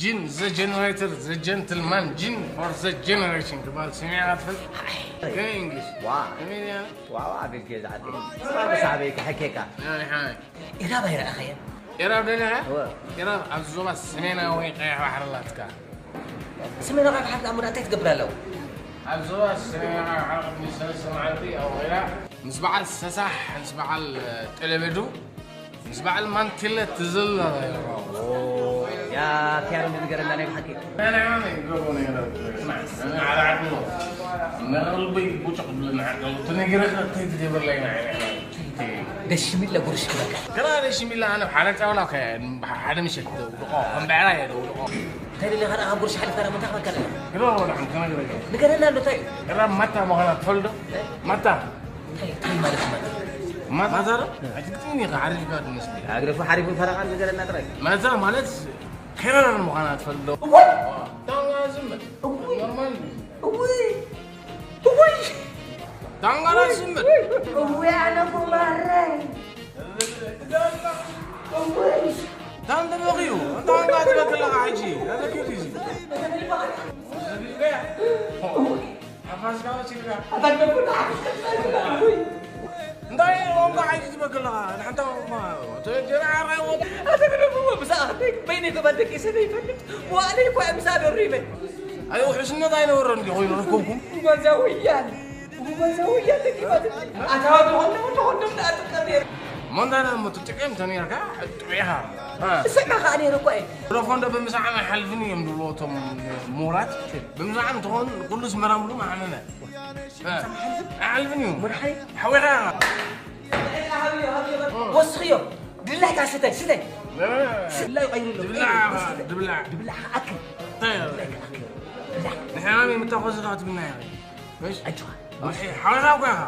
ጅን ዘ ጀነሬተር ዘ ጀንትልማን ጅን ፎር ዘ ጀነሬሽን ክበሃል ሰሚዕካ ትፈልጥ? ከመይ እንግሊሽ? ዋ ከመይ ዲያ? ዋዋ ቤት ገዛ ዓዲ ሳበይ ክሕኬካ ኣይ፣ ኣይ። ኢራብ ኣይረኣኸየን ኢራብ ደለኻ? እወ። ኢራብ ኣብ ዞባ ሰሜናዊ ቀይሕ ባሕሪ ኣላትካ። ሰሜናዊ ካብ ሓፍላ ኣሙዳ እንታይ ትገብር ኣለዉ? ኣብ ዞባ ሰሜናዊ ባሕሪ ቅድሚ ሰለስተ መዓልቲ ኣብ ኢራብ ምስ በዓል ሰሳሕ ምስ በዓል ጠለበዱ ምስ በዓል ማንቲለ ትዝል ያ ኪያሮ ንገረና ናይ ብሓቂ ነልበይ ቡጭ ክብለና ዓቀው ተነጊረካ እንታይ ትገብርለይ ደሽሚለ ጉርሽ ክበካ ከላ ደሽሚላ ኣነ ሓደ ጣውላ ሓደ ምሸት ደውልቆ ከም ብዕራይ ደውልቆ እንታይ ደሊኻ ደኣ ካብ ጉርሽ ሓሊፍካ ደኣ እንታይ ክበካ ኣለካ ግዳ ወላ ሓንቲ ነገር ንገረና ኣሎ እንታይ እዩ ግዳ ማታ ምዃና ትፈልዶ ማታ እንታይ እንታይ ማለት እዩ ማለት ማታ ዛረ ኣጅግጥኒ ኢኻ ሓሪፍካ ትመስል ኣግረፉ ሓሪፉ ፈረቓን ንገረና ጥራይ ማታ ማለት ከረር ምዃና ትፈልዶ እዋይ ታውላ ዝምር ኖርማል እውይ እውይ ታንጋላ ዝምር እውይ ኣነ ጉማረይ እውይ ታን ተበኺዩ ታንጋ ትበክለኻ ሕጂ ተዘኪር እዚ ሓፋዝካ ወሲድካ እንታይ ወንጋ ሕጂ ትበክለኻ ንሓንታ ተጀራራ ኣተግረብዎ ብዛዕባ በይነይ ገባል ደቂሰ ዘይፈልጥ መዋእለይ እኳ እየ ምሳእ ደሪበ ኣይ ውሕስነት ኣይነበረን እንዲ ኮይኑ ረከብኩም ጉማዛ ወያል ጉማዛ ወያል ደቂባት ኣታዋ ተኾንዶም ተኾንዶም ንኣጥቀም ነይሩ ሞንዳና እሞ ትጥቀም ተነርካ ጥዑኻ እስዕማ ከዓ ነይሩ እኳ እየ ቴሌፎን ዶ ብምስዓም ኣይሓልፍን እዮም ዝብልዎ እቶም ምሁራት ብምስዓም እንትኾን ኩሉ ዝመራምሩ ማዕመመ ኣይሓልፍን እዩ መድሓኒ ሓዊኻ ወስኽዮ ድላይካ ስተይ ስተይ ስላይ ቀይሩ ኣሎ ድብላ ድብላ ድብላ ኣክል ንሕና ምታኾስኻ ትብልና ኣጆኻ ሓዊኻ እኮ ኢኻ